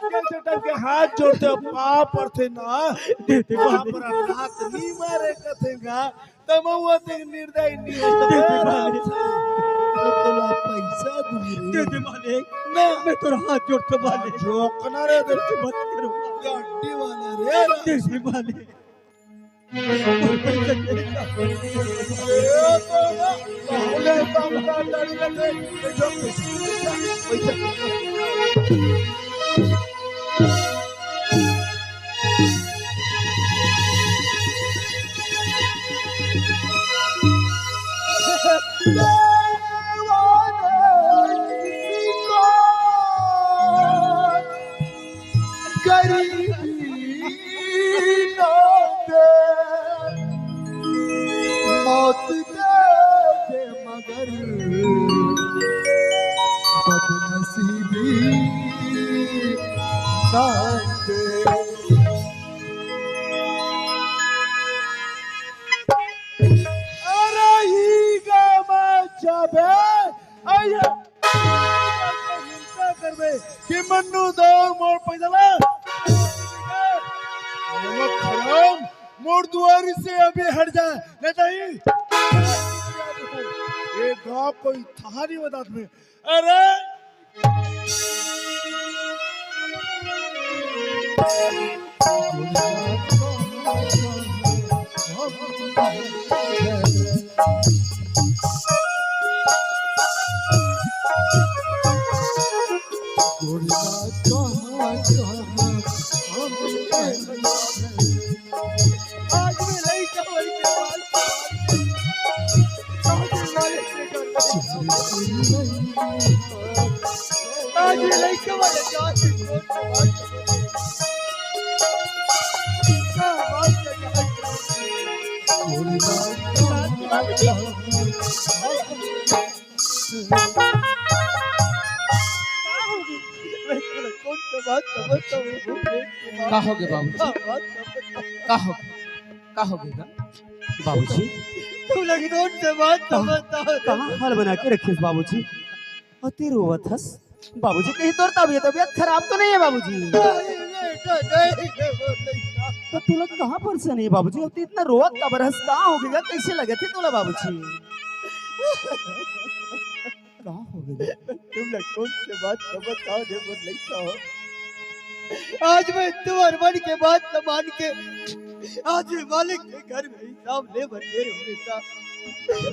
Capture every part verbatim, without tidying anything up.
के चटक के हाथ जोड़थे, पाँव परथे ना, दे दे बाप मालिक। रे, लात नी मारे कथे गा, तमउआ ते निर्दयी नी हो दे दे सकत। मालिक। तोला पैसा दूँ रे। दे दे मालिक। ना। मैं तोर हाथ जोड़थों मालिक। जोकना रे, दे दे। मत करो। गड्डी वाला रे। दे दे मालिक। गरीबी ना दे, मौत दे दे, मगर बदनसीबी ना दे। अरे ई गामा जाबे, आइए। हिंसा करबे कि मन्नू दो मोर पैसा ला। नमक हराम, मोर दुआरी से अभी हट जा, नहीं तो ही। ये गाँव कोई थारी बतात में। अरे आज मैं लइका वाले जात के कौन सा बात? क्या बात कर रहा है? कौन सा बात समझता हूँ? का होगे बाबूजी? का बात समझता हूँ? का हो, का होगे गा? बाबूजी, तू लोग कौन सा बात समझता हूँ? कहाँ हाल बना के रखे बाबूजी? अति रोवत हस। बाबूजी, कहीं तोर तबीयत, तबीयत खराब तो नहीं है बाबूजी? नहीं बेटा, नहीं है वो लइका। तो तू लोग कहाँ परेशान है बाबूजी? अब तू इतना रोवत काबर हस? का होगे गा? कैसे लगथे तोला बाबूजी? का होगे गा? तुम लोग कौन से बात का बताओ रे मोर लइका हो? आज मैं तुम्हारे मन के बात न मान के आज ये मालिक के घर में हिसाब ले बर गे रहे बेटा।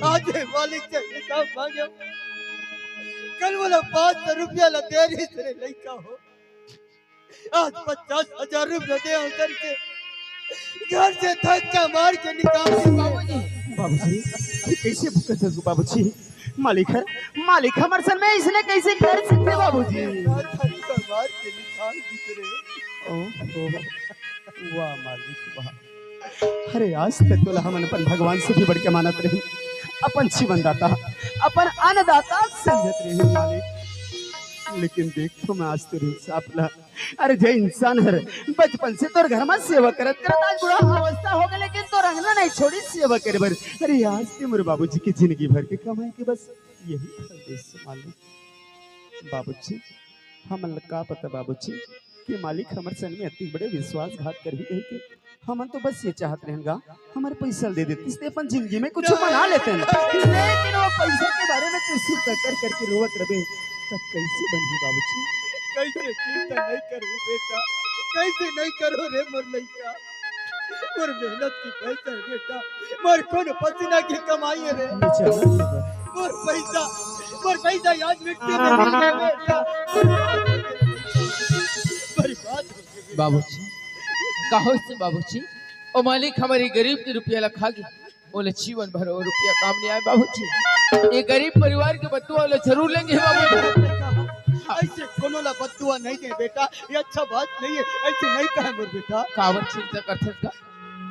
आज ये मालिक से हिसाब मांगे। कल वाला पाँच सौ रुपया ला दे रही तेरे लइका हो। आज पचास हजार रुपया दे हो करके घर से धक्का मार के निकाल दिए। बाबूजी, ये कैसे भुगत हस बाबूजी? मालिक हर, मालिक हमर सन में इसने कैसे कर सकते बाबूजी? धक्का मार के निकाल दिए रे। ओहो, वाह मालिक, वाह। अरे, आज तक तोला हमन अपन भगवान से भी बढ़ के मानत रहे, अपन जीवनदाता, अपन अन्नदाता समझत रहे मालिक। लेकिन देख तो मैं आज तेरे हिसाब ला, अरे, जे इंसान हर बचपन से तोर घर में सेवा करत करत आज बूढ़ा अवस्था हो गए, लेकिन तोर अंगना नहीं छोड़ी सेवा करे बर। अरे, आज ते मोर बाबूजी के जिंदगी भर के कमाई के बस यही फल देस मालिक। बाबूजी, हमन ला का पता बाबूजी कि मालिक हमर संग में अति बड़े विश्वासघात करही कहिके। हमन तो बस ये चाहत रहेन गा, हमर पैसा दे देतिस ते अपन जिंदगी में कुछ बना लेतेन। लेकिन वो पैसा के बारे में तू चिंता कर करके रोवत रहे, तब कैसे बनही बाबूजी? कैसे चिंता नहीं करूँ बेटा, कैसे नहीं करूँ रे मोर लइका? मोर मेहनत की पैसा है बेटा, मोर खून पसीना की कमाई है रे। अच्छा। मोर पैसा, मोर पैसा आज मिट्टी में मिल गया बेटा। बर्बाद हो गए बेटा। बाबूजी, का होइस बाबूजी? ओ मालिक, हमर गरीब के रुपया ला खा गे, ओला जीवन भर ओ रुपया काम नहीं आए बाबूजी। ये गरीब परिवार के बददुआ ला जरूर लेंगे बाबूजी। ऐसे कोनो ला बददुआ नहीं दे बेटा, ये अच्छा बात नहीं है, ऐसे नहीं कहे मोर बेटा। काबर चिंता करथस गा?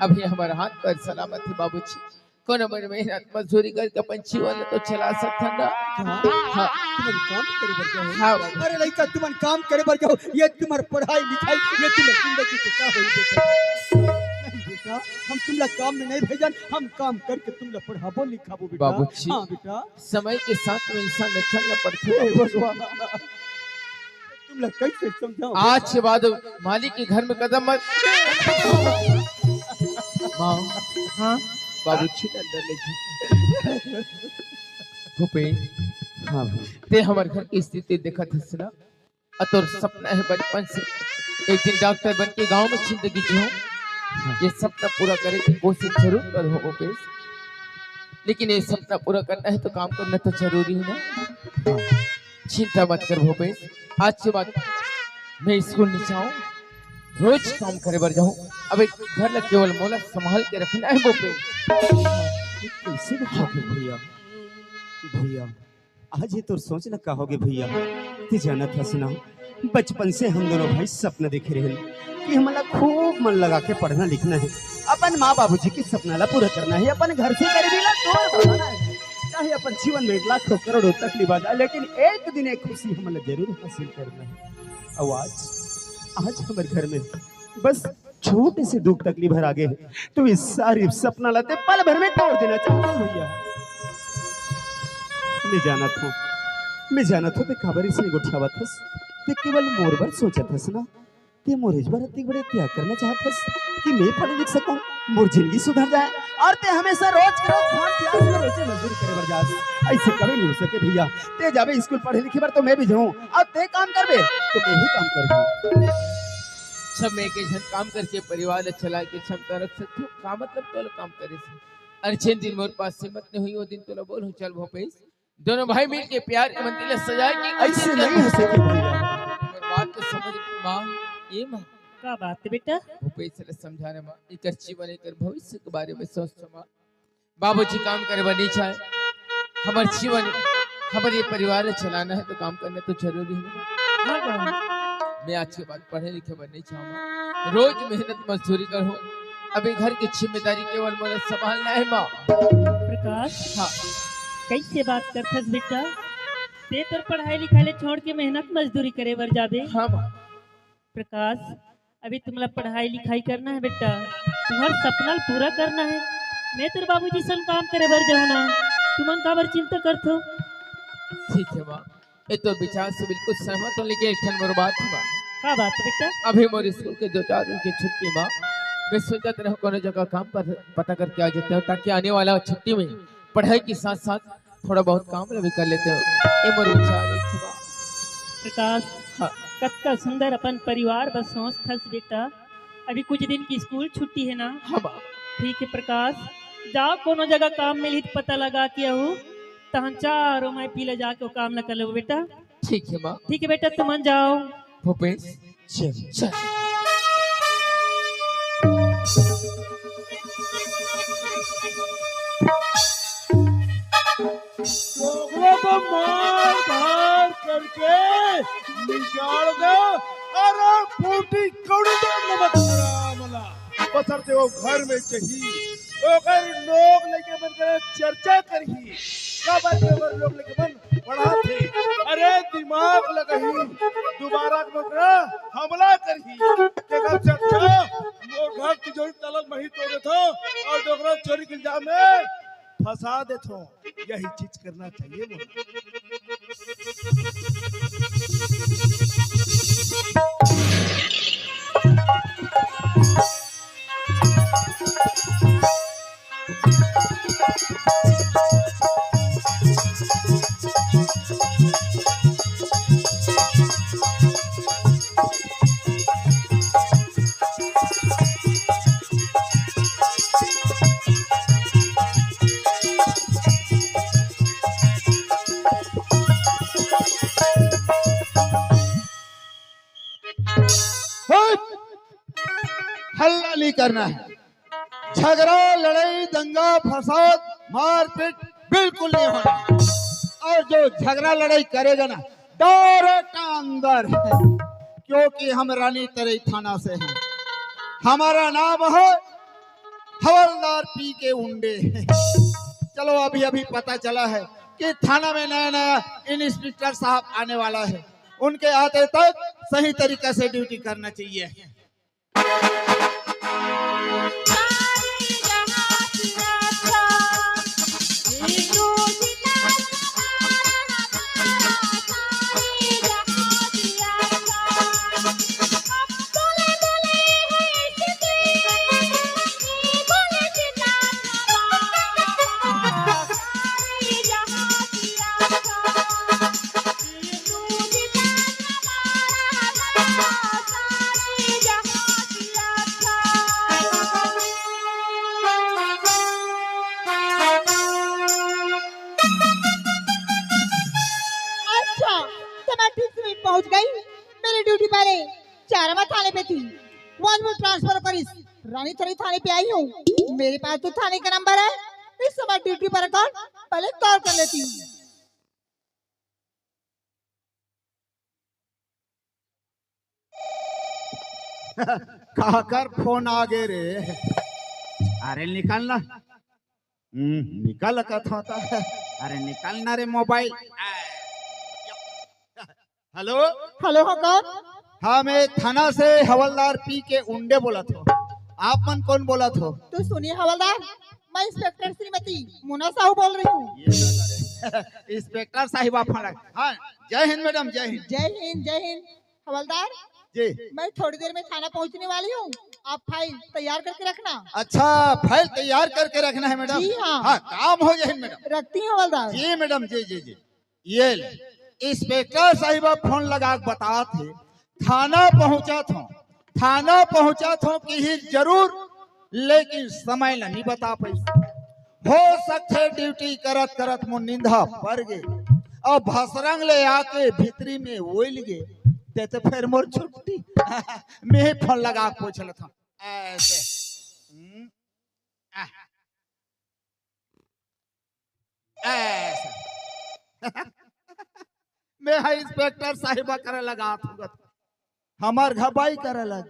अभी हमर हाथ पैर सलामत हे बाबूजी, कोनो मेहनत मजदूरी करके अपन जीवन ला तो चला सकथन ना। हाँ, हाँ। तुमन काम करे बर जाओ। हाँ। अरे लइका, तुमन काम करे बर जाओ, ये तुम्हर पढ़ाई लिखाई, ये तुम्हर जिंदगी के का होई बेटा? नहीं बेटा, हम तुमला काम में नहीं भेजन, हम काम करके तुमला पढ़ाबो लिखाबो बेटा। बाबूजी। हाँ बेटा। समय के साथ में इंसान ला चलना पड़थे। हे भगवान। ला कइसे समझाओ? आज के बाद मालिक के घर में कदम मत। माँ, हाँ? बाबू, छिन अंदर ले जा। भूपेश, हाँ भैया। ते हमर घर के स्थिति देखत हस ना, अउ तोर सपना हे बचपन से एक दिन डॉक्टर बन के गांव में जिंदगी जियो। हाँ। ये सपना पूरा करे के कोशिश जरूर करहूं भूपेश, लेकिन ये सपना पूरा करना हे तो काम करना तो जरूरी हे ना। हाँ। चिंता मत कर भूपेश, आज के बाद मैं स्कूल नइ जाऊं, रोज काम करे बर जाऊं। अब एक घर ला केवल मोला संभाल के रखना हे भूपेश। कइसे बताहूं भैया, भैया, आज ये तोर सोच ला का होगे भैया? ते जानत हस ना, बचपन से हम दोनों भाई सपना देखे रहेन कि हमन ला खूब मन लगा के पढ़ना लिखना हे, अपन माँ बाबूजी के सपना ला पूरा करना हे, अपन घर से गरीबी ला दूर भगाना हे, चाहे अपन जीवन में लाखों करोड़ों तकलीफ आ जाए, लेकिन एक दिन एक खुशी हमन ला जरूर हासिल करना हे। अउ आज, आज हमर घर में बस छोटे से दुख तकलीफ हर आगे हे, तो ये सारी सपना ला ते पल भर में तोड़ देना चाहत हस भैया। मैं जानत हूँ, मैं जानत हूँ, ते काबर अइसने गोठियावत हस? ते केवल मोर बर सोचत हस ना, ते मोर इस बार अतिक बड़े त्याग करना चाहत हस कि मैं पढ़ लिख सकूं, मोर जिंदगी सुधर जाए, अउ ते हमेशा रोज के रोज घाम प्यास में रोजे मजदूरी करे बर जास। अइसे कभी नइ हो सके भैया, ते जाबे स्कूल पढ़े लिखे बर तो मैं भी जाऊं, अउ ते काम करबे तो मैं भी काम करबो। सब में एक झन काम करके परिवार ला चलाए के क्षमता रख सकथो। का मतलब तोला काम करे से? अरे जेन दिन मोर पास हिम्मत नइ होही, ओ दिन तोला बोलहूं, चल भूपेश, दोनों भाई मिल के प्यार के मंदिर ला सजाए के अइसे नइ हो सके भैया। हमर बात तो समझ माँ, ए माँ। का बात हे बेटा? भूपेश ला समझाना माँ, एकर जीवन, एकर भविष्य के बारे में सोच माँ। बाबूजी काम करे बर नइ चाहे। हमर जीवन, हमर ये परिवार ला चलाना हे तो काम करना तो जरूरी हे। हाँ, हाँ। मैं आज के बाद पढ़े लिखे बर नइ चाहूँ। रोज मेहनत मजदूरी करहूँ। अभी घर के जिम्मेदारी केवल मोला संभालना हे माँ। प्रकाश, हाँ। कइसे बात करथस बेटा? ते तोर पढ़ाई लिखाई ला छोड़ के मेहनत मजदूरी करे बर जाबे? हाँ माँ। प्रकाश, अभी तुमला पढ़ाई लिखाई करना हे बेटा, तुम्हर सपना ल पूरा करना हे। मैं तोर बाबूजी संग काम करे बर जाहूं ना, तुमन काबर चिंता करथो? ठीक हे माँ, मैं तोर विचार से बिल्कुल सहमत हूँ, लेकिन एक ठन मोर बात हे माँ। का बात हे बेटा? अभी मोर स्कूल के दो चार दिन के छुट्टी माँ, मैं सोचत रहूँ कोनो जगह काम पर पता करके आ जाता हूँ, ताकि आने वाला छुट्टी में पढ़ाई के साथ साथ थोड़ा बहुत काम ला भी कर लेते हो। ये मोर विचार हे माँ। प्रकाश, हाँ। कतका सुंदर अपन परिवार बर सोचथस बेटा। अभी कुछ दिन की स्कूल छुट्टी हे ना? हाँ माँ। ठीक हे प्रकाश, जाओ कोनो जगह काम मिलही त पता लगा के आहू, तहन चारों माई पी ला जाके वो काम ला कर लेबो बेटा। ठीक हे माँ। ठीक हे बेटा, तुमन जाओ। भूपेश, चल। चल। ओकरा तो मार धार करके निकाल दे। अरे फूटी कौड़ी दे नमक हराम ला। बसर ते वो घर में जही, ओकर लोग लइका मन करा चर्चा करही। काबर के ओकर लोग लइका मन पढ़ाथे। अरे दिमाग लगही, दोबारा के ओकरा हमला करही। तेकर चर्चा मोर घर तिजोरी ताला मही तोड़ देथो अउ डोकरा चोरी के इल्जाम में फंसा देथो। यही चीज करना चाहिए मोला। हट! हल्ला नहीं करना है। झगड़ा, लड़ाई, दंगा, फसाद, मारपीट बिल्कुल नहीं होना। और जो झगड़ा लड़ाई करेगा ना, डायरेक्ट अंदर, क्योंकि हम रानी तरई थाना से हैं। हमारा नाम है हवलदार पी के उंडे। चलो, अभी अभी पता चला है कि थाना में नया नया इंस्पेक्टर साहब आने वाला है। उनके आते तक सही तरीका से ड्यूटी करना चाहिए। चारामा थाने पे थी, वो आज मैं ट्रांसफर करिस, रानी थरी थाने पे आई हूँ। मेरे पास तो थाने का नंबर है, इस समय ड्यूटी पर कौन, पहले कॉल कर लेती हूँ। काकर फोन आ गे रे? अरे निकल ना। हम्म, निकल कथों त। अरे निकल ना रे मोबाइल। हेलो। हेलो, हाँ, कौन? हाँ, मैं थाना से हवलदार पी के उंडे बोलत हों। आप मन कोन बोलत हो? तो सुनिए हवलदार, मैं इंस्पेक्टर श्रीमती मोना साहू बोल रही हूँ। ये बात है। इंस्पेक्टर साहिबा फोन लगा। हाँ, जय हिंद मैडम, जय हिंद। जय हिंद, जय हिंद। हवलदार, जी। मैं थोड़ी देर में थाना पहुंचने वाली हूँ, आप फाइल तैयार करके रखना। अच्छा, फाइल तैयार करके रखना है मैडम। जी हाँ। हाँ, काम हो जाए मैडम। रखती हूँ हवलदार। जी मैडम, जी जी जी। ये ले, इंस्पेक्टर साहिबा फोन लगा के बतात हे, थाना पहुंचत हों, थाना पहुंचत हों किहिस जरूर, लेकिन समय ल नहीं बता पाइस। हो सकथे ड्यूटी करत करत मोर निंदा पर गे, अउ भसरंग ले आके भीतरी में ओइल गे, ते तो फिर मोर छुट्टी। मैं फोन लगा के पूछ लेथों। ऐसे। हम्म। आह। ऐसे। मैं हा इंस्पेक्टर साहिबा करे लगा थूंगत। हमार घर बाई करे लग।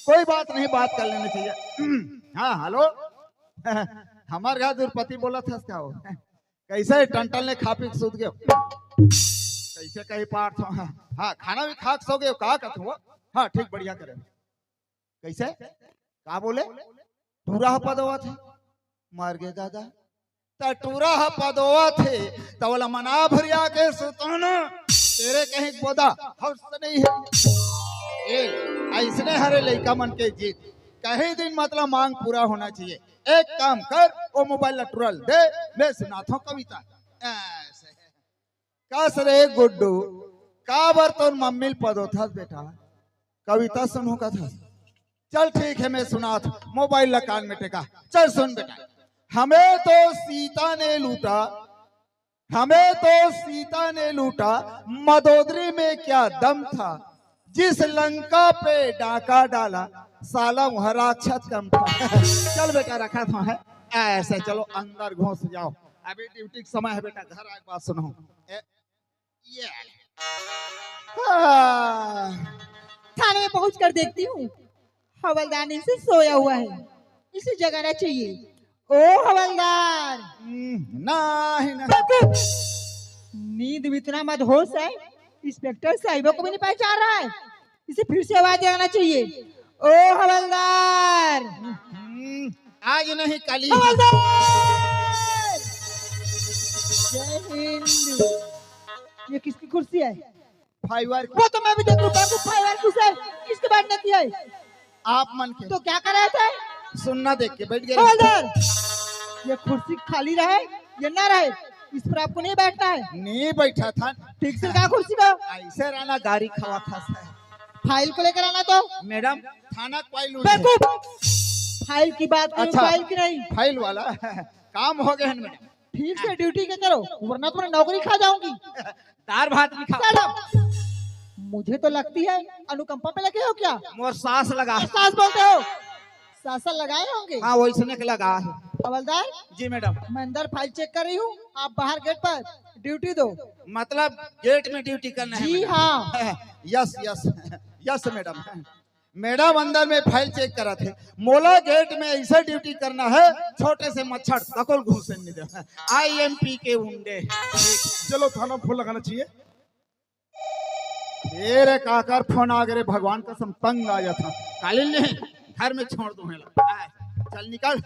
कोई बात नहीं, बात कर लेना चाहिए। हाँ, हेलो। हमार घर दुरपति बोलत हस का हो? कैसे टंटन ले खा पी के सूत गयो? कैसे कही पार्थ हो? हाँ, खाना भी खा के सो गयो, का कहत हो? हाँ, ठीक, बढ़िया करे। कैसे? का बोले? टूरा ह पदोवत हे। मर गे दादा। त टूरा ह पदोवत हे, त ओला मना भरिया के सुताना, तेरे कहीं बोदा, हौस नहीं है। ए, ऐसने हरे लइका मन के जीत। कहीं दिन मतलब मांग पूरा होना चाहिए। एक काम कर, वो मोबाइल ला टूरा ल दे, मैं सुनाथों कविता। ऐसे। कस रे गुड्डू, काबर तोर मम्मी ल पदोथस बेटा? कविता सुनहूं कथस? चल ठीक है, मैं सुनात, मोबाइल ला कान में टेका। चल सुन बेटा, हमें तो सीता ने लूटा, हमें तो सीता ने लूटा, मदोदरी में क्या दम था, जिस लंका पे डाका डाला, साला वह राक्षस कम था। चल बेटा, रखा था है ऐसे, चलो अंदर घुस जाओ, अभी ड्यूटी का समय है बेटा, घर आके बात सुनाओ। ए, ये। हाँ। थाने में पहुंच कर देखती हूँ, हवलदार नींद से सोया हुआ है, इसे जगाना चाहिए। ओ हवलदार। हम्म, नहीं, नहीं। बेवकूफ। नींद में इतना मदहोश है, इंस्पेक्टर साहिबा को भी नहीं पहचान रहा है। इसे फिर से आवाज देना चाहिए। ओ हवलदार। हम्म, आज नहीं, कल ही। हवलदार। जय हिंद। ये किसकी कुर्सी है? फाइबर। वो तो मैं भी देख लूं, बाबू, फाइबर कुर्सी है, किसके बैठने की है? आप मन के। तो क्या कर रहे थे? सुन्ना देख के बैठ गए। हवलदार, ये कुर्सी खाली रहे या ना रहे, इस पर आपको नहीं बैठना है। नहीं बैठा था। ठीक से कहा कुर्सी को। ऐसे रहना, गारी खावा था सर। फाइल को लेकर आना तो। मैडम, थाना फाइल उठे। बेवकूफ। फाइल की बात करूं, अच्छा, फाइल की नहीं। फाइल वाला काम हो गया है मैडम। ठीक से ड्यूटी के करो, वरना तुम्हारी नौकरी खा जाऊंगी। दार भात नहीं खा। Shut up। मुझे तो लगती है अनुकंपा पे लगे हो क्या? मोर सास लगा। सास बोलते हो? सासन लगाए होंगे। हाँ, वैसने के लगा है। हवलदार, जी मैडम। मैं अंदर फाइल चेक कर रही हूँ, आप बाहर गेट पर ड्यूटी दो। मतलब गेट में ड्यूटी करना है जी मैडम? हाँ। Yes, yes, yes madam. Madam अंदर में फाइल चेक करत हे, मोला गेट में ऐसे ड्यूटी करना है, छोटे से मच्छर तको ल घुसे नहीं दे। आई एम पी के उंडे। चलो थाना फोन लगाना चाहिए। ए रे काकर फोन आ गे रे, भगवान कसम तंग आ जाता। कालिन ने घर में छोड़ दो है ला। आ, चल निकल।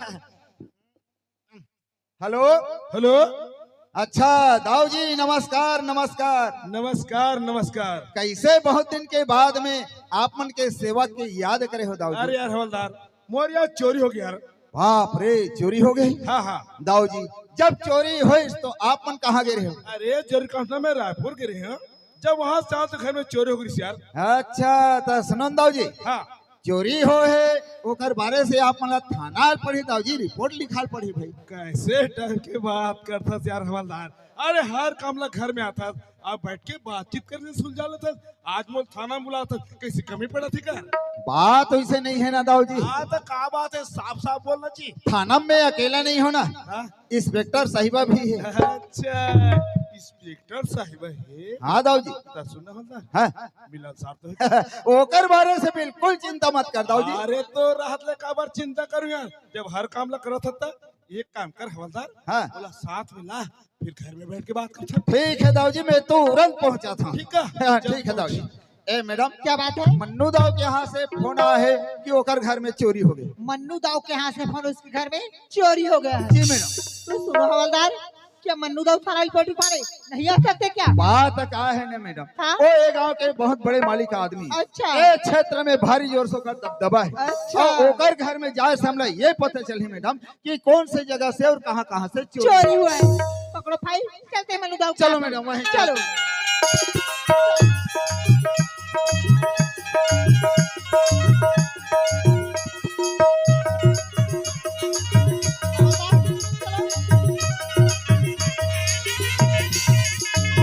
हेलो। हेलो। अच्छा दाऊ जी, नमस्कार, नमस्कार। नमस्कार, नमस्कार। कैसे बहुत दिन के बाद में आप मन के सेवा के याद करे हो दाऊ जी? अरे यार हवलदार, मोर यार चोरी हो गया यार। बाप रे, चोरी हो गई? हाँ, हाँ। दाऊ जी, जब चोरी होइस तो आप मन कहाँ गए रहे हो? अरे चोरी करना मैं रायपुर गए रहे हूँ, जब वहाँ से आते घर में चोरी हो गई यार। अच्छा, तो सुनो न दाऊ जी। हाँ। चोरी होय हे, ओकर बारे से आप मन ला थाना आय ल पड़ही दाऊ जी, रिपोर्ट लिखाय ल पड़ही भाई। कइसे टाइप के बात करथस यार हवलदार? अरे हर काम ला घर में आथस, अब बइठ के बातचीत करके सुलझा लेथस। आज मोला थाना में बुलाथस, कइसे कमी पड़त हे का? बात वइसे नइ हे ना दाऊ जी। हाँ त का बात हे, साफ साफ बोलना चाहिए। थाना में मैं अकेला नइ हों ना, हाँ? इंस्पेक्टर साहिबा भी हे। अच्छा, इंस्पेक्टर साहिबा हे। हाँ दाऊ जी। त सुन ना हवलदार, हाँ। मिलनसार तो हे। ओकर बारे से बिल्कुल चिंता मत कर दाऊ जी। अरे त रहत ले काबर चिंता करहूं यार, जब हर काम ला करत हस त एक काम कर हवलदार, हाँ। ओला साथ में ला, फिर घर में बइठ के बात करथन। ठीक हे दाऊ जी, मैं तुरंत पहुंचाथंव। ठीक हे? हाँ, ठीक हे दाऊ जी। ए मैडम, क्या बात है? मन्नू दाऊ के यहाँ से फोन आय हे कि ओकर घर में चोरी हो गे। मन्नू दाऊ के यहाँ से फोन, उसके घर में चोरी हो गया है। जी मैडम। तो सुनो हवलदार, क्या मन्नू दाऊ थाना रिपोर्ट लिखवाने नहीं आ सकते क्या? बात का हे ना मैडम, हाँ? वो ये गांव के बहुत बड़े मालिक आदमी, अच्छा। ये क्षेत्र में भारी जोर से ओकर दबदबा हे। अच्छा। अउ ओकर घर में जाय से हमला ये पता चलही मैडम कि कौन से जगह से अउ कहाँ-कहाँ से चोरी चोरी हुआ है। पकड़ो भाई, चलते हैं मन्नू दाऊ के चलो पास। मैडम, वहीं चलो।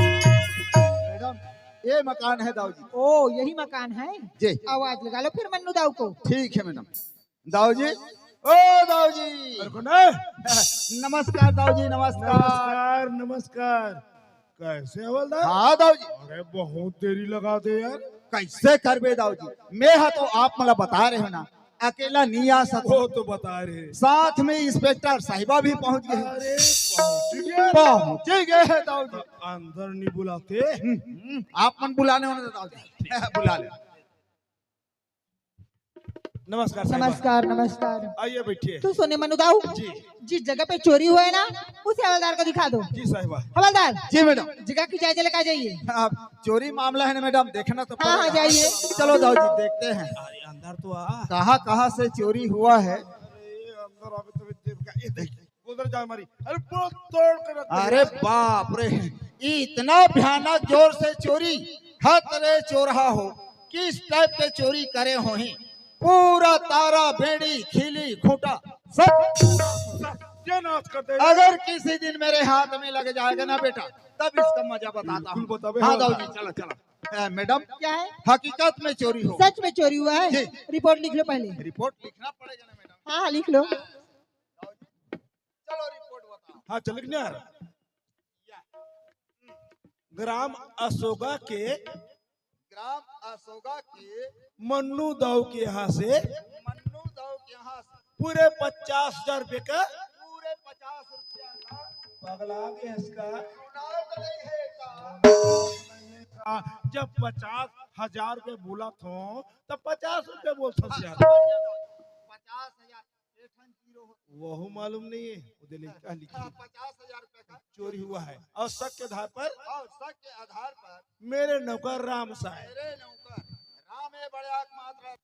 मैडम, ये मकान हे दाऊ जी। ओ, यही मकान है? जी। आवाज लगा लो फिर मन्नू दाऊ को। ठीक हे मैडम। दाऊ जी, ओ दाऊ जी। अरे कौन है? नमस्कार दाऊ जी, नमस्कार। नमस्कार, नमस्कार। कइसे हवलदार? हाँ दाऊ जी। अरे बहुत देरी लगा दे यार। कइसे करबे दाऊ जी, मैं हा तो आप मन ला बताय रहेंव ना, अकेला नइ आ सकंव। वो तो बताय रहे। साथ में इंस्पेक्टर साहिबा भी पहुंच गे। अरे पहुंच गे। पहुंच गे हे दाऊ जी। अंदर नइ बुलाते? हम्म, हम्म, आप मन बुलाने वाले दाऊ जी। बुला ले। नमस्कार साहिबा। नमस्कार, नमस्कार। आइए बैठिए। तो सुनिए मन्नू दाऊ, जी। जिस जगह पे चोरी हुआ है ना, उसे हवलदार को दिखा दो। जी साहिबा। हवलदार। जी मैडम। जगह की जायजा लेकर जाइए। अब चोरी मामला है ना मैडम, देखना तो हाँ, हाँ, पड़ेगा। जाइए। चलो दाऊ जी, देखते हैं। अरे अंदर तो आ। कहाँ कहाँ से चोरी हुआ है? अरे अंदर अभी तो देख, ये देख। उधर जा मारी। अरे पूरा तोड़ के रख दे। अरे बाप रे, इतना भयानक जोर से चोरी। हत रे चोरहा हो, किस टाइप के चोरी करे होही? पूरा तारा, बेड़ी, खिली, खूंटा, सब। सब ये नाश कर दे। अगर किसी दिन मेरे हाथ में लग जाएगा ना बेटा, तब इसका मजा बताता हूँ। बिल्कुल बताबे हाँ हवलदार। दाऊ जी, चलो चलो। ए, मैडम, क्या है? हकीकत में चोरी हो। सच में चोरी हुआ है? जी। रिपोर्ट लिख लो पहले। रिपोर्ट लिखना पड़ेगा ना मैडम। हाँ, हाँ, लिख लो। चलो रिपोर्ट बताओ। हाँ, चल लिखने यार। ग्राम असोगा के, ग्राम असोगा के मन्नू दाऊ के यहाँ से, मन्नू दाऊ के यहाँ से पूरे पचास हजार रुपये का, पूरे पचास रुपया का। पगला गया इसका। सुनात नहीं है का? नहीं है का? जब पचास हजार रुपये बोलत हों, तब पचास रुपये बोलत हों यार। पचास हजार। वहू मालूम नहीं है, वो दे लिखा लिखी। हाँ, पचास हजार रुपये का चोरी हुआ है और शक के आधार पर, और शक के आधार पर मेरे नौकर राम साहब। मेरे नौकर राम है बड़े आंख मात्र।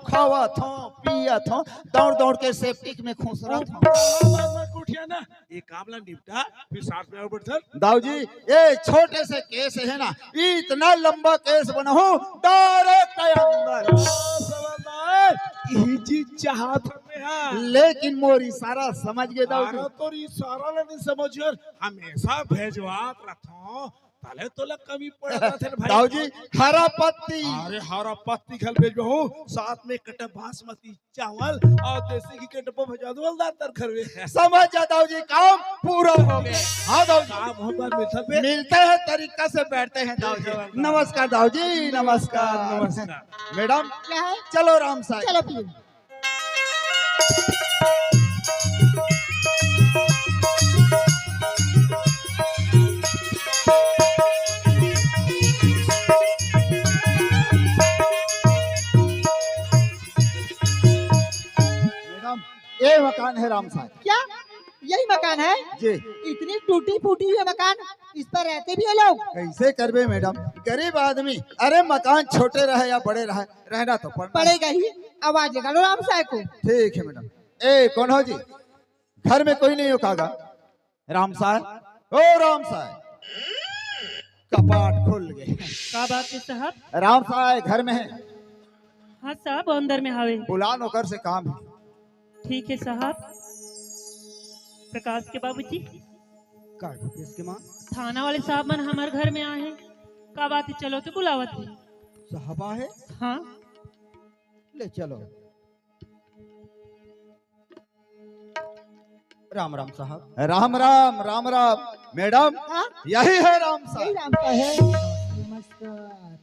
खावत हों, पियत हों, दौड़ दौड़ के सेप्टिक में खुसरत हों। कुठिया ना, ये काम ला निपटा, फिर साथ में आओ बैठन। दाऊ जी, ये छोटे से केस है ना, इतना लंबा केस बनाहूं, डायरेक्ट अंदर। यही चीज चाहत हमें हा। लेकिन मोर इशारा समझ गे दाऊ जी। अरे तोर इशारा ला नहीं समझ यार, हमेशा भेजवात रहत हों। ताले तोला कमी पड़त रथे न भाई। दाऊ जी, हरा पत्ती। अरे, हरा पत्ती घल भेजबहूँ, साथ में कटा बासमती चावल अउ देसी घी के डब्बा भेजा दो, हवलदार तोर घर में। समझ जा दाऊ जी, काम पूरा हो गया। हाँ दाऊ जी। काम होगा, मिलता बे। मिलते हैं, तरीका से बैठते हैं दाऊ जी। नमस्कार दाऊ जी, नमस्कार। नमस्कार। मैडम, क्या है? चलो राम साहब। चलो फिर। मैडम, ये मकान है राम साहब। क्या? यही मकान है? जी। इतनी टूटी फूटी हुई मकान, इस पर रहते भी हैं लोग? कैसे करबे मैडम, गरीब आदमी। अरे मकान छोटे रहे या बड़े रहे, रहना तो पड़ना। पड़ेगा ही। आवाज लगा लो राम साहब को। ठीक है मैडम। ए कौन हो जी, घर में कोई नहीं हो कागा? राम साहब, ओ राम साहब, कपाट खुल गए। का बात है साहब? राम साहब घर में है। हाँ साहब, वो अंदर में हावे। बुला नौकर से काम है। ठीक है साहब। प्रकाश के बाबूजी। का है प्रकाश के माँ? थाना वाले साहब मन हमर घर में आए हैं। का बात है, चलो तो बुलावत है। साहब आए? हाँ। ले चलो। राम राम साहब। राम राम, राम राम। मैडम, हाँ? यही है राम साहब। यही राम साहब है। नमस्कार।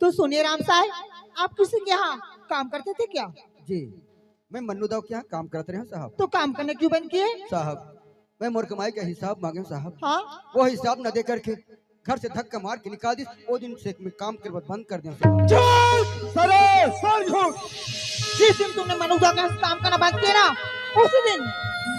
तो सुनिए राम साहब, आप किसी के यहाँ काम करते थे क्या? जी, मैं मन्नू दाव के यहाँ काम करते रहे हूँ साहब। तो काम करने क्यों बंद किए? साहब, मैं मोर कमाई का हिसाब मांगे हूँ साहब। हाँ? वो हिसाब न दे करके घर से धक्का मार के निकाल दी। वो दिन से मैं काम करना बंद कर दिया साहब। चुप! सरासर झूठ। जिस दिन तुमने मन्नू दाव के यहाँ काम करना बंद किया ना, उसी दिन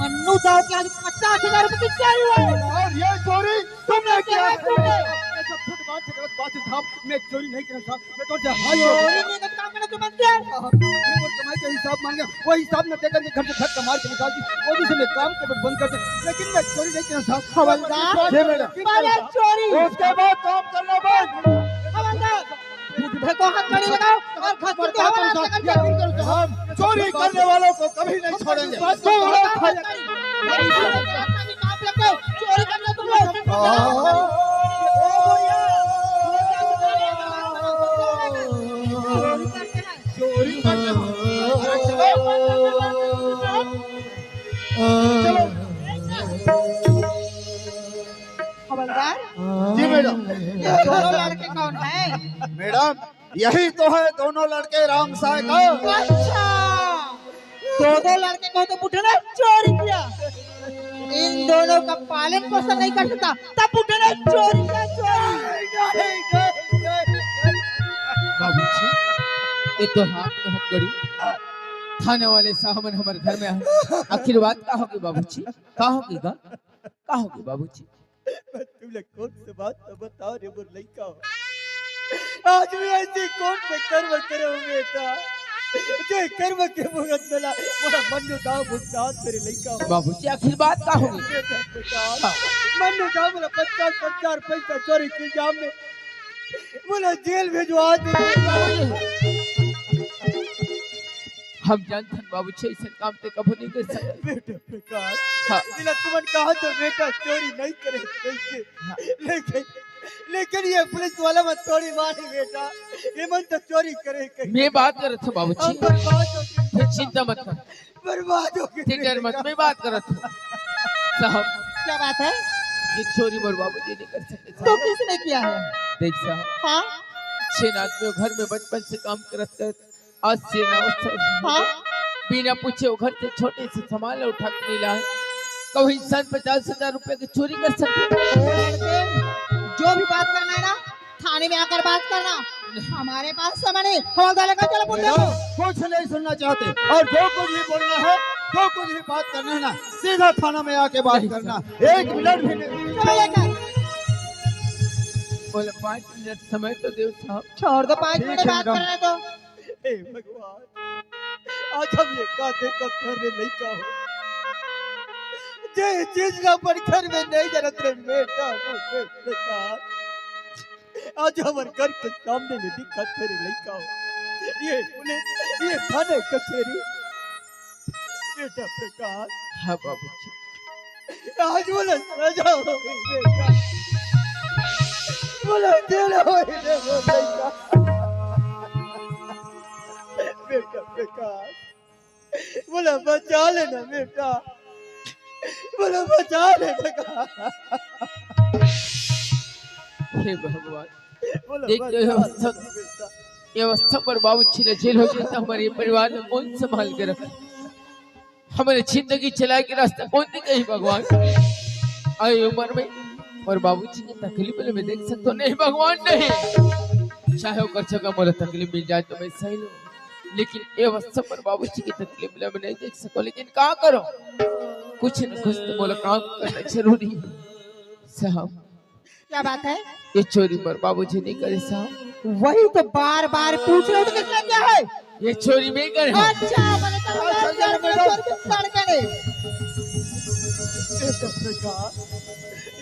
मन्नू दाव के यहाँ पचास हजार रुपए की चोरी हुई। और ये चोरी तुमने किया है? तुमने। ये सब झूठ बात है, गलत बात है साहब। मैं चोरी नहीं किया साहब, मैं तो जहाज चोरी नहीं कर, काम करना क्यों बंद किया? साहब, मैं वो कमाई का हिसाब मांगा, वो हिसाब न देकर के घर से धक्का मार के निकाल दी। वो दिन से मैं काम करना बंद कर दिया, लेकिन मैं चोरी नहीं किया साहब। हवलदार, जी मैडम। पहले चोरी, उसके बाद काम करना बंद। हवलदार, मुंह पे को हाथ कड़ी लगाओ और खसखस के हवाला से कर दो। हम चोरी करने वालों को कभी नहीं छोड़ेंगे। चोरी करने तुम लोग। चोरी करने। हवलदार। जी मैडम। ये दोनों लड़के कौन है? मैडम, यही तो है दोनों लड़के राम साय का। अच्छा, दोनों लड़के को तो बुढ़े ने चोरी किया, इन दोनों का पालन पोषण नहीं कर सकता, तब बुढ़े ने चोरी किया, चोरी। बाबूजी, ये तो हाथ में हथकड़ी। थाने वाले साहब मन हमर घर में आए। आखिर बात का होगी बाबूजी? का होगी गा? का होगी बाबूजी? मैं तुमने कौन से बात तो बताओ रे मोर लइका हो। आज मैं ऐसे कौन से कर्म करे हो बेटा, जे कर्म के भुगत मिला मोला मन्नू दाव भुगतान तेरे लइका हो। बाबूजी, आखिर बात का होगी? बेटा, बेटा, मन्नू दाव मोला पचास हजार पैसा चोरी के इल्जाम में मोला जेल भेजवा दे। हम जानथन बाबूजी, ऐसे काम ते कभू नहीं कर सकते। बेटा प्रकाश, हाँ। बिना तुमन कहा तो बेटा चोरी नहीं करे कैसे? हाँ। लेकिन, लेकिन ये पुलिस वाला मन थोड़ी मारे बेटा, ये मन तो चोरी करे कैसे? मैं बात करत हूँ बाबूजी। हम बर्बाद हो गए। फिर चिंता मत कर। बर्बाद हो गए। फिक्र मत, मैं बात करत हूँ। साहब। क्या बात है? ये चोरी मोर बाबूजी नहीं कर सकते साहब। तो किसने किया है? देख साहब। हाँ? छह आदमी घर में बचपन से काम करत करत आज से ना हो सर। हाँ? बिना पूछे वो घर से छोटे से सामान ला उठा के नहीं लाए। कहूँ इंसान पचास हजार रुपए की चोरी कर सकते? लड़के, जो भी बात करना है ना, थाने में आकर बात करना। हमारे पास समय नहीं। हवलदार लेकर चलो पुलिस को। कुछ नहीं सुनना चाहते और जो कुछ भी बोलना है, जो कुछ भी बात करना है ना, सीधा थाना में आके बात करना। एक मिनट भी नहीं। चलो लेकर। बोले, "पाँच मिनट समय तो दो साहब।" छोड़ दो, पाँच मिनट बात करने दो। हे भगवान, आज हम ये का देखत हन रे लइका हो, जे चीज ला अपन घर में नहीं जानत रहे बेटा, वो बेटा। आज हमर घर के सामने में दिखत हे रे लइका हो, ये पुलिस, ये थाने कचेरी। बेटा प्रकाश। हाँ बाबूजी। आज मोला सजा हो गई बेटा। बोला, तेरा होई रे, बोला, बेटा। बेटा, बेटा, बोला, बचा लेना बेटा, बोला, बचा लेना बेटा। हे भगवान, बोला, देख, बचा ये अवस्था, लेना बेटा। ये अवस्था पर बाबूजी ले जेल हो जाए तो हमारे परिवार में कौन संभाल के रखे? हमरे जिंदगी चलाए के रास्ता कौन दिखाही भगवान? अई उम्र में मोर बाबूजी के तकलीफ ल मैं देख सकथों? नहीं भगवान, नहीं। चाहे ओकर जगह मोला तकलीफ मिल जाए तो मैं सही लूं, लेकिन ये अवस्था पर बाबूजी के तकलीफ ल मैं नहीं देख सकंव। लेकिन का करों, कुछ न कुछ तो मोला काम करना जरूरी हे साहब। क्या बात है? ये चोरी मोर बाबूजी नहीं करे साहब। वही तो बार बार पूछ रहे हो, तो किसने किया है? ये चोरी मैं करे हूँ। अच्छा, मैंने तो अच्छा, चोर के, चोर के सड़ करे। ये तो बेटा,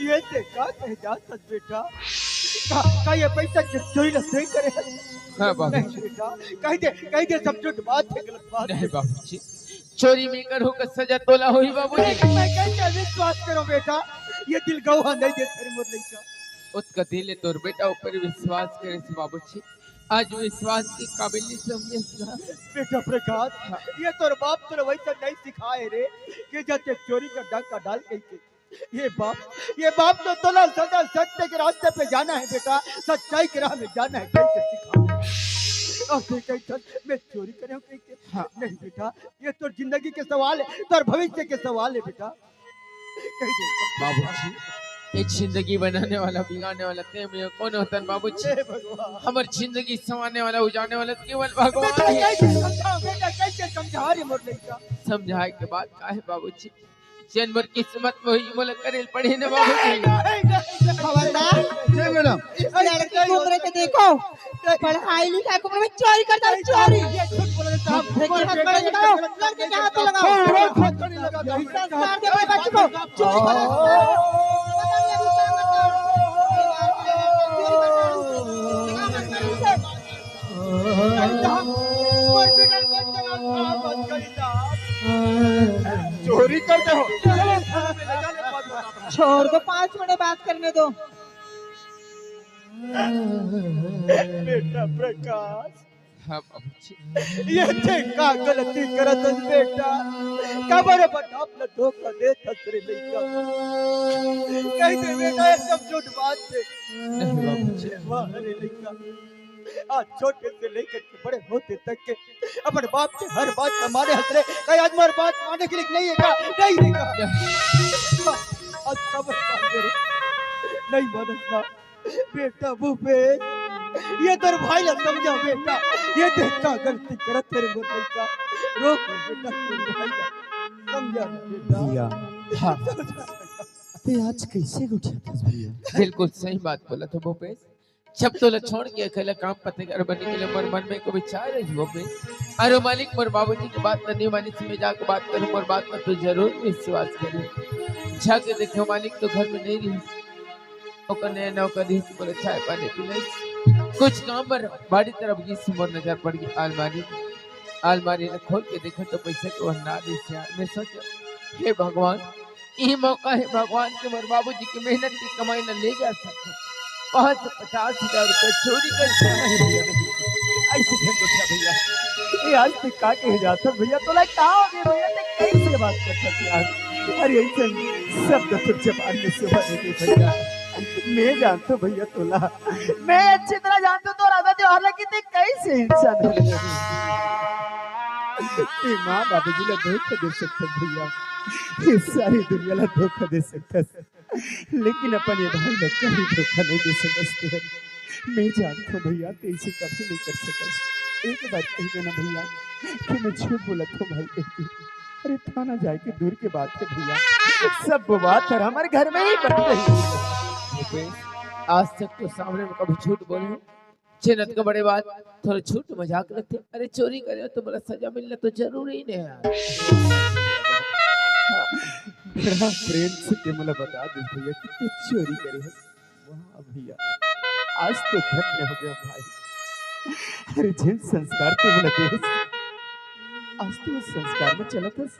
ये देखा कह जा सच बेटा। का, का ये पैसा चो-, चोरी लग नहीं करे है? हाँ बाबू। नहीं बेटा, कह दे, कह दे सब झूठ बात है, गलत बात नहीं है। बाबूजी, चोरी मैं करहूँ का सजा तोला होही बाबूजी। मैं कैसे विश्वास करूं बेटा, ये दिल गवाह नहीं दे तेरे मोर लइका। ओतका दिन ले तोर बेटा ऊपर विश्वास करे से बाबूजी, आज विश्वास के काबिल नहीं समझे ना। बेटा प्रकाश, हाँ। ये तोर बाप तोर वैसा नहीं सिखाए रे कि जाते चोरी का डाका डाल के ये बाप, ये बाप तो तोला सदा सत्य के रास्ते पे जाना है बेटा, सच्चाई के राह में जाना है, कह के सिखा। और तू कह चल, मैं चोरी करे हूँ कह के। हाँ। नहीं बेटा, ये तोर जिंदगी के सवाल है, तोर भविष्य के सवाल है बेटा। कह दे। बाबूजी, ये जिंदगी बनाने वाला, बिगाड़ने वाला ते में कौन होतन बाबूजी? हे भगवान। हमर जिंदगी संवारने वाला, उजाड़ने वाला केवल भगवान बेटा, है। कैसे समझाओ बेटा, कैसे समझा रे मोर लइका? समझाए के बाद का है बाबूजी? जेन मोर किस्मत में होही, मोला करे ल पड़ही ना बाबूजी। खबरदार। जी मैडम। इस लड़की की उम्र के देखो, पढ़ाई लिखाई की उम्र में चोरी करता है, चोरी। ये झूठ बोल रहे साहब। देखिए, हाथ खड़े लगाओ, लड़के के हाथ लगाओ। संस्कार दे अपने बच्चे को, चोरी कर रहा है। चोरी करते हो। छोड़ दो, पाँच मिनट बात करने दो। बेटा प्रकाश। हाँ बाबूजी। ये ते का गलती करत हस बेटा? काबर अपन आप ल धोखा देत हस रे लइका? कह दे बेटा, ये सब झूठ बात हे। नहीं बाबूजी। वाह रे लइका, आज छोटे से लेकर के बड़े होते तक के अपन बाप के हर बात ला माने हस रे। कहीं आज मोर बात माने के लिए नहीं है का? नहीं है का? आज सब माने रे। नहीं मानस ना। बेटा भूपेश, ये तोर भाई ला समझा बेटा, ये देख का गलती करत हे रे मोर लइका। रोक बेटा तोर भाई ला, समझा बेटा। भैया, हाँ। ते आज कैसे उठा था भैया? बिल्कुल सही बात बोला था भूपेश। जब तोला छोड़ के अकेला काम पते घर बने के लिए मोर मन में को विचार रही भूपेश। अरे मालिक, मोर बाबूजी की बात नहीं मानी, मैं जाके बात करूँ, मोर बात में तो जरूर विश्वास करे। जाके देखो मालिक तो घर में नहीं रही। ओकर नया नौकरी से बोले चाय पानी पिलाई। कुछ काम बर बाड़ी तरफ गई से मोर नजर पड़ गई अलमारी। अलमारी ला खोल के देखो तो पैसा के वह ना दे से यार। मैं सोचो, हे भगवान, यही मौका है भगवान के मोर बाबूजी की मेहनत की कमाई ला ले जा सकूं। पाँच सौ पचास हजार रुपए चोरी करके नहीं भैया, नहीं। ऐसे ढंग उठा भैया। ये आज तक का कहे जाता भैया, तोला का हो गया भैया, ते कैसे बात करता यार? अरे ऐसे शब्द तो जबान में से बने नहीं भैया। मैं जानता भैया तोला, मैं अच्छी तरह जानता हूँ तोर आदत व्यवहार ला कि ते कैसे इंसान है। ये माँ बाबूजी ला धोखा दे सकता भैया, ये सारी दुनिया ला धोखा दे सकता, लेकिन अपन ये भाई ला कभी धोखा नहीं दे सकते। मैं जानता हूँ भैया, ते इसे कभी नहीं कर सकता। एक बार कह देना भैया कि मैं झूठ बोला था भाई, कह के। अरे थाना जाए के दूर के बात है भैया, सब बात हर हमारे घर में ही बन रही है। भूपेश, आज तक तो सामने में कभी झूठ बोले हो? छे नत का बड़े बात, थोड़ा झूठ मजाक लगते। अरे चोरी करे हो तो बड़ा सजा मिलना तो जरूरी नहीं है यार। बड़ा प्रेम से ते मोला बता दे भैया कि ते चोरी करे हो। वाह भैया, आज तो धन्य हो गया भाई। अरे जेन संस्कार ते मोला देस, आज तो उस संस्कार में चलत हस।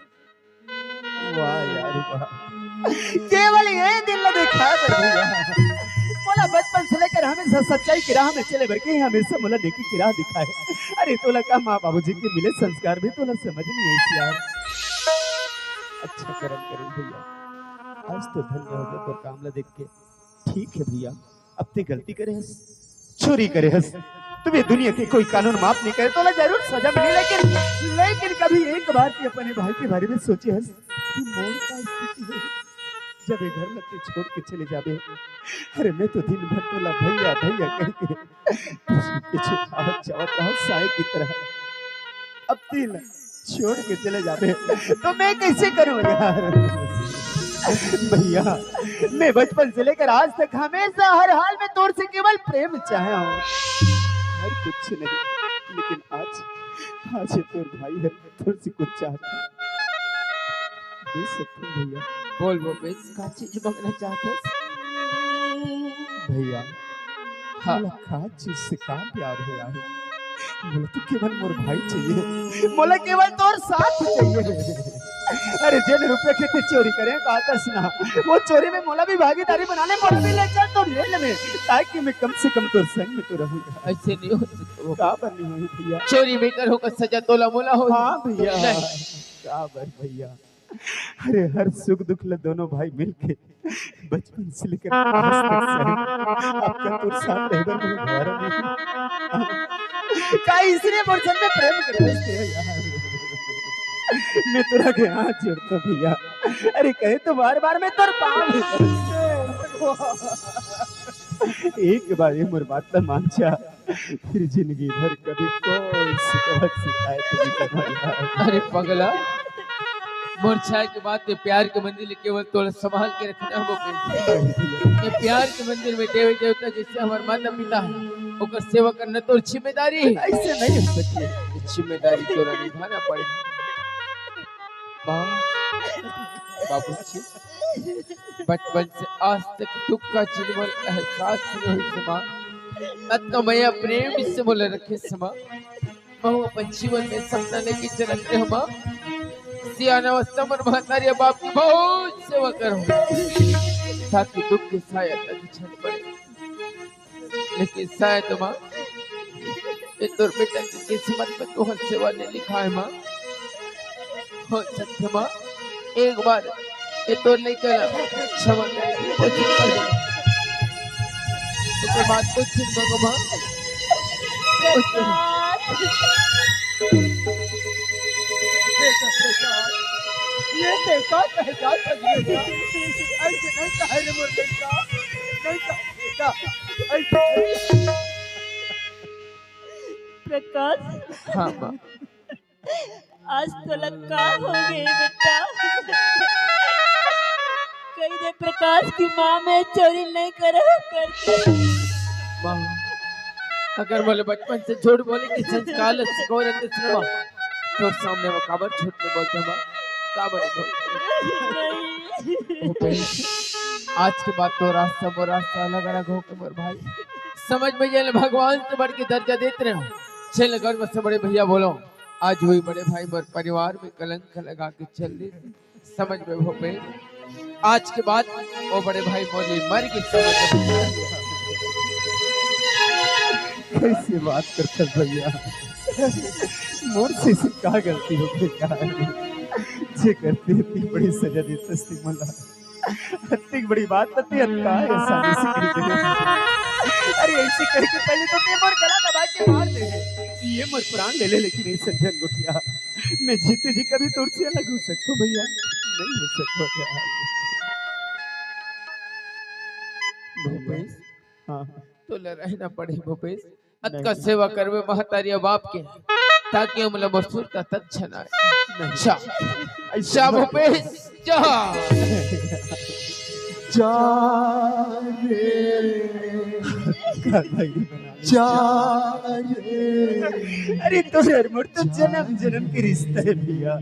वाह यार वाह, केवल ये दिल ला देखा दे भैया। मोला बचपन से लेकर हमेशा सच्चाई के राह में चले बर के हमेशा मोला नेकी के राह दिखाए। अरे तोला का माँ बाबूजी के मिले संस्कार भी तोला समझ नहीं आइस यार। अच्छा करम करे भैया, आज तो धन्य हो गया तोर काम ला देख के। ठीक है भैया, अब ते गलती करे हस, चोरी करे हस, तुम्हें दुनिया के कोई कानून माफ नहीं करे, तोला जरूर सजा मिली। लेकिन, लेकिन कभी एक बार के अपने भाई के बारे में सोचे हस कि मोर का स्थिति है जब ये घर लग के छोड़ के चले जाबे? अरे मैं तो दिन भर तोला भैया भैया कह के पीछे पीछे आवत जावत रहा साय की तरह। अब दिल छोड़ के चले जाबे तो मैं कैसे करूं यार? भैया, मैं बचपन से लेकर आज तक हमेशा हर हाल में तोर से केवल प्रेम चाहे हूँ, और कुछ नहीं। लेकिन आज, आज ये तोर भाई है, तोर से कुछ चाहता हूँ। दे सकते हैं भैया। बोल वो बेस, का चीज मांगना चाहता है? भैया, हाँ। मोला का चीज से का प्यार है यार? मोला तो केवल मोर भाई चाहिए, मोला केवल तोर साथ चाहिए। अरे जेन रुपया के ते चोरी करे कहतस ना, वो चोरी में मोला भी भागीदारी बना ले, मोला भी ले चल तो ले ले में, ताकि मैं कम से कम तोर संग में तो रहूं। ऐसे नहीं हो सकता वो। का बनी हुई भैया? चोरी में करो का सजा तोला मोला हो। हाँ भैया। नहीं। का बर भैया? अरे हर सुख दुख ला दोनों भाई मिलके बचपन से लेकर आज तक सहे। आपका तो साथ रहे बर मोर गवारा नहीं। का इसलिए मोर संग में प्रेम करते थे यार? मैं तोरा के हाथ जोड़ता भैया। अरे कहे तो बार बार मैं तोर पाँव में एक बार ये मोर बात ला मान जा। फिर जिंदगी भर कभी कोई शिकवा शिकायत नहीं करना यार। अरे पगला, मोर छाय के बाद ते प्यार के मंदिर ले केवल तोला संभाल के रखना हो बेटी। ये प्यार के मंदिर में देवी देवता जैसे हमार माता पिता है, ओकर सेवा करना तोर जिम्मेदारी है। ऐसे नहीं हो सकती। ये जिम्मेदारी तोरा निभाना पड़ेगा। माँ, बाबूजी, बचपन से आज तक दुख का जिनमन एहसास नहीं होइस माँ। अतना मया प्रेम से मोला रखे समा। महू अपन जीवन में सपना लेके चलत रहे माँ। सियान अवस्था में महतारी बाप की बहुत सेवा करूँ, ताकि दुख के साया तक छन पड़े। लेकिन शायद माँ, ये तोर बेटा की किस्मत में तोहर सेवा नहीं लिखा है माँ। हो सकथे माँ, एक बार ये तोर लइका ला क्षमा करे के कोशिश कर दे। ओकर बाद कुछ नहीं मांगो माँ। बेटा, बेटा, ये देखा कह जा सकते हैं। ऐसे नहीं कहे रे मोर बेटा, नहीं कहे बेटा, ऐसे नहीं। प्रकाश। हाँ माँ। आज तोला का हो गए बेटा? कही दे प्रकाश की माँ मैं चोरी नहीं करे करके। माँ, अगर मोला बचपन से झूठ बोले के संस्कार ल सिखो रहते ना माँ, तोर सामने वो काबर झूठ नहीं बोलते माँ, काबर नहीं बोलते? नहीं। भूपेश, आज के बाद तो रास्ता वो रास्ता अलग अलग हो के मोर भाई, समझ में ये ले भगवान से बढ़ के दर्जा देते रहे। चल घर में से बड़े भैया बोलो, आज वही बड़े भाई मोर परिवार में कलंक लगा के चल दे। समझ में भूपेश, आज के बाद वो बड़े भाई मोली मर के समझ में। कैसे बात करते भैया, मोर से से का गलती हो गई यार, जे करती इतनी बड़ी सजा देते मोला। अतिक बड़ी बात बती अतका आसानी से कह दे। अरे ऐसे कह के पहले तो ते मोर गला दबा के मार दे। ये मोर प्राण ले ले, लेकिन ऐसे जन गोठिया, मैं जीते जी कभी तोर से अलग हो सकता हूँ भैया, नहीं हो सकता यार। भूपेश, हाँ। तोला रहना पड़े भूपेश। अतका सेवा करबे महतारिया बाप के, ताकि हमला मसूर का तन छनाए। जा, जा भूपेश, जा। जा रे। जा रे। अरे तोर मोर तो जन्म जन्म के रिश्ता है भैया।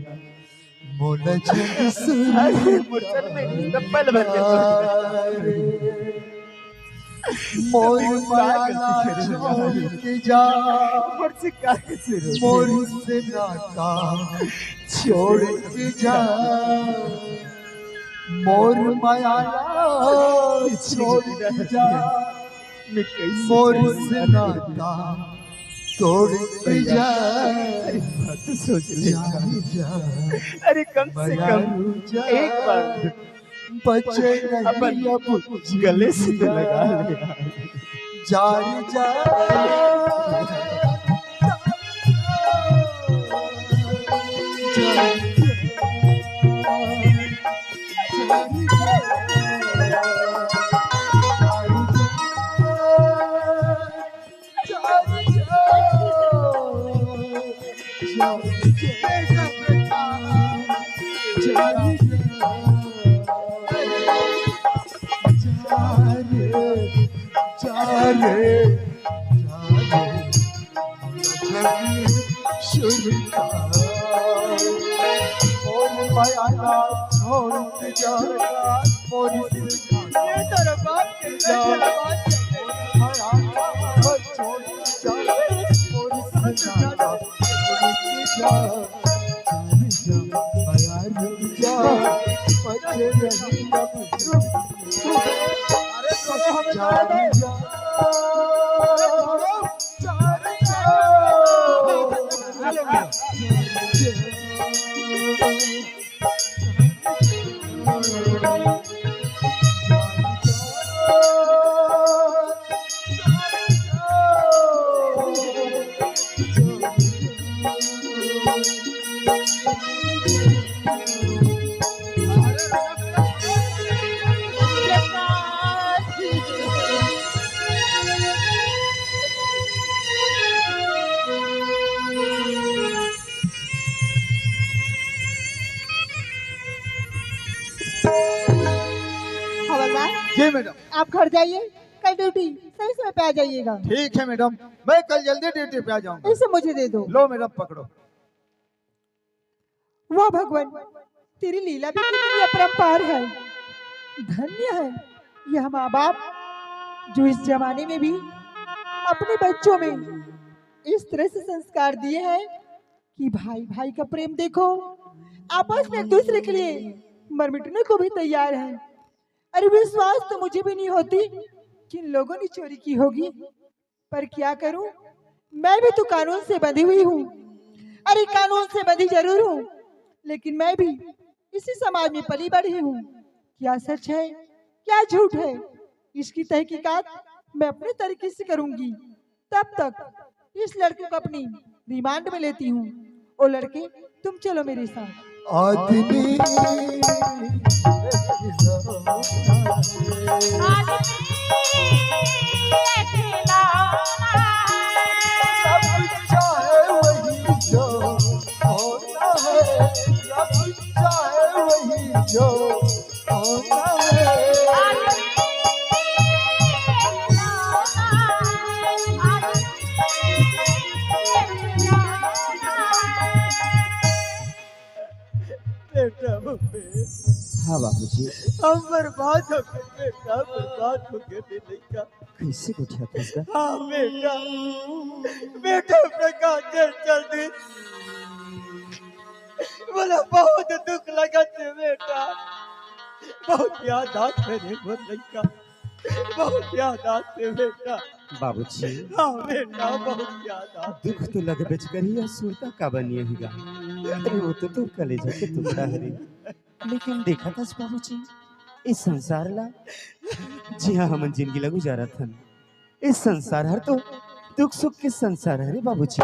मोला जग सुन अरे, मोर सर में चप्पल भर के रे। मोर माया छोड़ के जा। मोर से का कसूर हो? मोर से नाता छोड़ के जा। मोर माया छोड़ के जा। मैं कैसे मोर जाऊं? से नाता तोड़ के जा, अरे बात तो सोच ले। जा, जा, अरे कम से कम मयारू जा, एक बार बचे नहीं अपन अब गले से तो लगा ले यार। जा रे जा। हवलदार, जी मैडम। आप घर जाइए, कल ड्यूटी सही समय पे आ जाइएगा। ठीक है मैडम, मैं कल जल्दी ड्यूटी पे आ जाऊंगा। इसे मुझे दे दो। लो मैडम, पकड़ो। वाह भगवान, तेरी लीला भी कितनी अपरंपार है। धन्य है यह माँ बाप, जो इस जमाने में भी अपने बच्चों में इस तरह से संस्कार दिए हैं कि भाई भाई का प्रेम देखो, आपस में एक दूसरे के लिए मर मिटने को भी तैयार हैं। अरे, विश्वास तो मुझे भी नहीं होती कि इन लोगों ने चोरी की होगी, पर क्या करूं, मैं भी तो कानून से बंधी हुई हूँ। अरे, कानून से बंधी जरूर हूँ, लेकिन मैं भी इसी समाज में पली बढ़ी हूँ। क्या सच है, क्या झूठ है, इसकी तहकीकात मैं अपने तरीके से करूंगी। तब तक इस लड़के को अपनी रिमांड में लेती हूँ। ओ लड़के, तुम चलो मेरे साथ। आदमी बेटा, मम्मी। हाँ बाबूजी। हम बर्बाद हो गए बेटा, बर्बाद हो गए रे लइका। कैसे गोठियाथस गा? हाँ बेटा, बेटा अपने गाँव चल चल दे। बोला बहुत दुख लगत हे बेटा, बहुत याद आत हे रे मोर लइका। बहुत याद आत हे बेटा। बाबूजी। हाँ बेटा, बहुत याद आत हे। दुख तो लगबेच करही, सुरता काबर नइ आही गा। अरे वो तो तोर कलेजा के टुकड़ा हरे। लेकिन देखत हस बाबूजी, इस संसार ला, जिहाँ हमन जिनगी ला गुजारत हन, इस संसार हर तो दुख सुख के संसार हरे बाबूजी।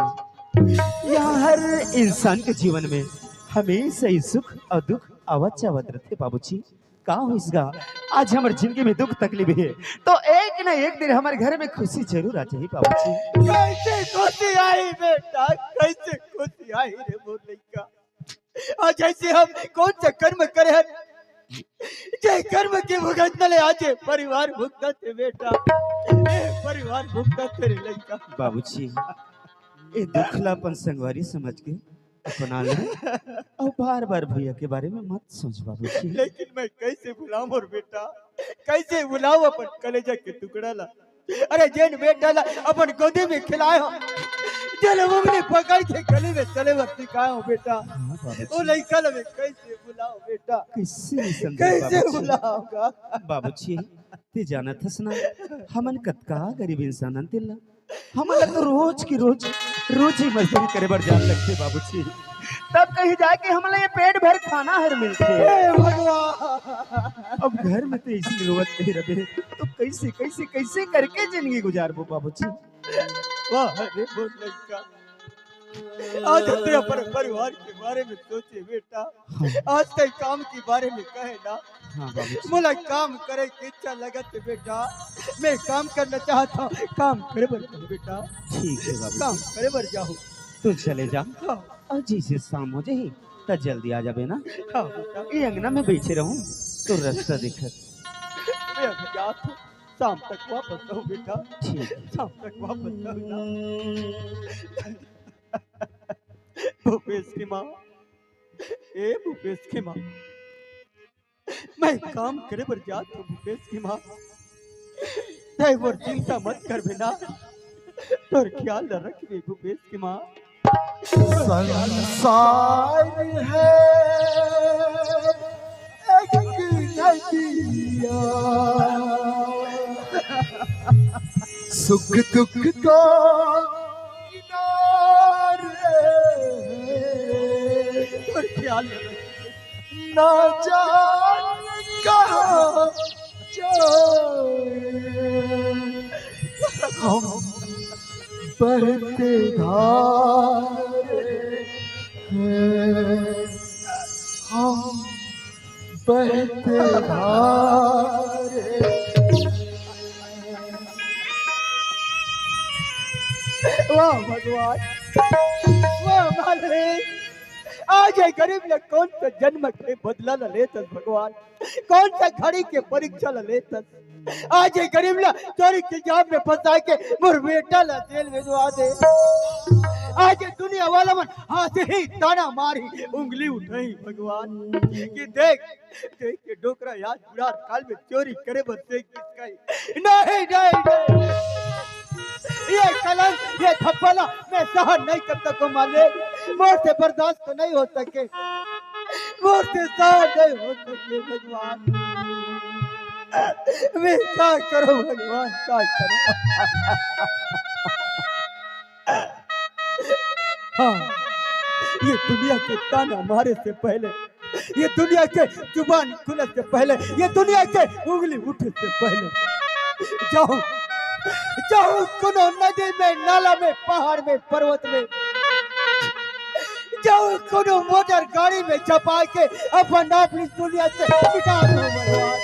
यहाँ हर इंसान के जीवन में हमेशा ही सुख अउ दुख आवत जावत रथे बाबूजी। का होइस गा? आज हमर जिनगी में दुख तकलीफ हे, तो एक न एक दिन हमर घर में खुशी जरूर आ जाही बाबूजी। कैसे खुशी आही बेटा, कैसे खुशी आही रे मोर लइका? आज ऐसे हम कौन सा कर्म करे हन, जे कर्म के भुगतना ले आज ये परिवार भुगतत हे बेटा, ये परिवार भुगतत हे रे लइका। बाबूजी, ए दुख ला अपन संगवारी समझ के अपना ले, अउ बार-बार भैया के बारे में मत सोच बाबूजी। लेकिन मैं कैसे भुलाऊं मोर बेटा, कैसे भुलाऊं अपन कलेजा के टुकड़ा ला? अरे जेन बेटा ला अपन गोदी में खिलाए हो, जेन उंगली पकड़ के गली में चले बर सिखाए हो बेटा, हाँ बाबूजी। वो लइका ला मैं कैसे भुलाऊं बेटा? कैसे नहीं समझे कैसे बाबूजी? भुलाऊंगा? बाबूजी, ते जानत हस ना, हमन कतका गरीब इंसान हन तेला। हमन ला तो रोज की रोज, रोजी मजदूरी करे बर जान लगथे बाबूजी। तब कहीं जाके हमन ला ये पेट भर खाना हर मिलथे। हे भगवान! अब घर में ते अइसने रोवत नहीं रहे, तो कैसे, कैसे, कैसे करके जिंदगी गुजारबो बाबूजी? वाह रे मोर लइका, आज ते अपन परिवार के बारे में सोचे बेटा, हाँ। आज ते काम के बारे में कहे ना। हाँ बाबूजी। मोला काम करे के इच्छा लगत हे बेटा, मैं काम करना चाहत हूँ, काम करे बर जाहूँ बेटा। ठीक है बाबूजी। काम करे बर जाहूँ। तू चले जा। हाँ। अउ जइसे शाम हो जाही, त जल्दी आ जाबे ना। हाँ बेटा। ये अंगना में बैठे रहूँ, तो रास्ता देखत। मैं अभी जात हूँ, शाम तक वापस आऊँ बेटा। ठीक है। शाम तक वापस आऊँ ना। भूपेश की माँ, ए भूपेश की माँ, मैं काम करे बर जात हूँ भूपेश की माँ, तै मोर चिंता मत करबे ना, तोर ख्याल ल रखबे भूपेश की माँ। संसार है एक नदिया, सुख दुख का किनारे। तोर ख्याल ल रखबे। ना जाने कहाँ जाए हम बहते धारे हैं, हम बहते धारे। वाह भगवान, वाह मालिक, आज ये गरीब ल कोन से जन्म के बदला ल लेत हस भगवान, कोन से घड़ी के परीक्षा ल लेत हस। आज ये गरीब ल चोरी के जाल में फंसा के मोर बेटा ल जेल भेजवा दे। आज ये दुनिया वाला मन हाँसही, ताना मारही, उंगली उठही भगवान कि देख, देख के डोकरा आज बुढ़ार काल में चोरी करे बर सीख गिस कही। नहीं, नहीं, नहीं। ये कलंक, ये थप्पला मैं सहन नहीं कर सकूं मालिक। मोर से बर्दाश्त नहीं हो सके, मोर से सहन नहीं हो सके भगवान। मैं का करूं भगवान, का करूं? हाँ, ये दुनिया के ताना मारे से पहले, ये दुनिया के जुबान खुले से पहले, ये दुनिया के उंगली उठे से पहले जाहूं, जाहूं कोनो नदी में, नाला में, पहाड़ में, पर्वत में, जाहूं कोनो मोटर गाड़ी में झपा के अपन आप इस दुनिया से मिटा दूं भगवान।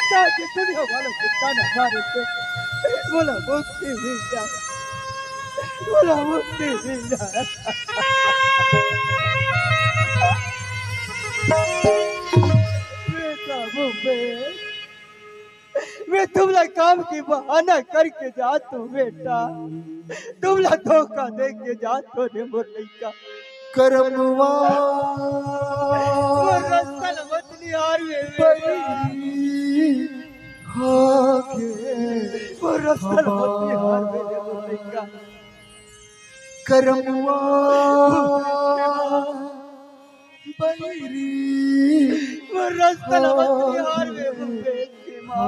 ताकि दुनिया वालों के ताना मारे से मोला मुक्ति मिल जाए, मोला मुक्ति मिल जाए। बेटा भूपेश, मैं तुमला काम के बहाना करके जात हूँ बेटा, तुमला धोखा दे के जात हूँ रे मोर लइका। करमवा वो रस्ता ल मत निहार वे बेटा। बैरी हो गे वो रस्ता ल मत निहार वे रे मोर लइका। करमवा बैरी वो रस्ता ल मत निहार वे भूपेश की माँ। हमार।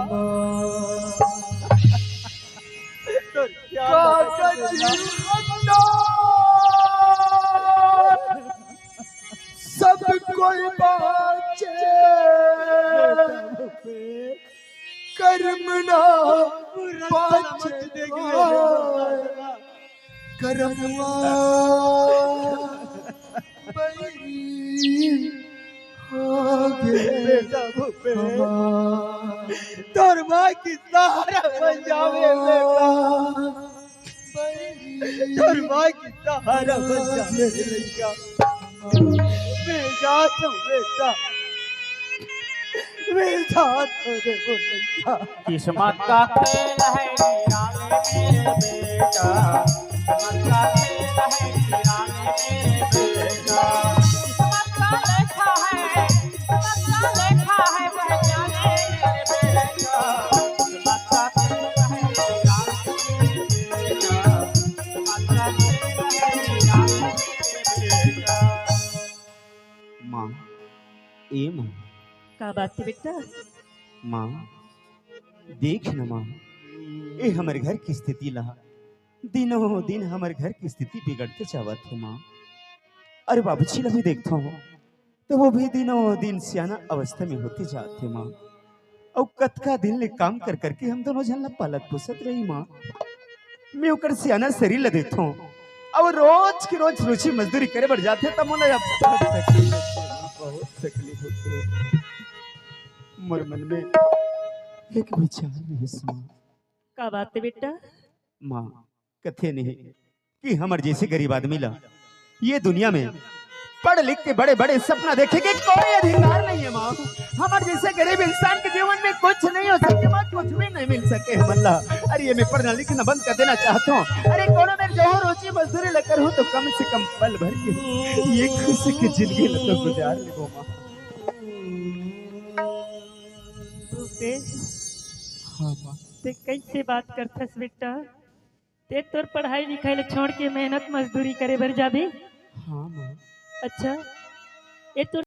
तो क्या कागज रत्ता सब कोई बाँचे, करम ना बाँचे। करमवा बैरी हो गे बेटा भूपेश। हमार। तोर माँ की सहारा बन जावे बेटा। तोर माँ की सहारा बन जा मेरे लइका। मैं जात हूँ बेटा, मैं जात हूँ रे मोर लइका। किस्मत का खेल है निराले मेरे बेटा, किस्मत का खेल है निराले मेरे बेटा। किस्मत का लेखा है, किस्मत का लेखा है पहचाने मेरे बेटा। माँ, ए माँ। का बात हे बेटा? माँ, देख न माँ, ए हमर घर के स्थिति ला, दिनों दिन हमर घर के स्थिति बिगड़ते जावत हे माँ। अरे बाबूजी ला भी देखथों, त वो भी दिनों दिन सियाना अवस्था में होते जात हे माँ। अउ कतका दिन ले काम कर करके हम दोनों झन ला पालत पोसत रही माँ। मैं ओकर सियाना शरीर ला देखथों, अउ रोज के रोज रोजी मजदूरी करे बर जाथे, त मोला अब बहुत तकलीफ होथे माँ, बहुत तकलीफ होथे। मोर मन में एक विचार रहिस माँ। का बात हे बेटा? माँ, कथे नहीं कि हमर जैसे गरीब आदमी ला ये दुनिया में पढ़ लिख के बड़े बड़े सपना देखे के कोई अधिकार नहीं है माँ। हमर जैसे गरीब इंसान के जीवन में कुछ नहीं हो सके माँ, कुछ भी नहीं मिल सके हमन ला। अरे ये मैं पढ़ना लिखना बंद कर देना चाहता हूँ। अरे कोनो मेर जाहूँ रोजी मजदूरी ला करहूँ तो कम से कम पल भर के ये खुशी की जिंदगी ला तो गुजार लेबो माँ। भूपेश, हाँ माँ। ते कैसे बात करथस बेटा? ते तोर पढ़ाई लिखाई ले छोड़ के मेहनत मजदूरी करे बर जाबे? हाँ माँ। अच्छा, ये तोर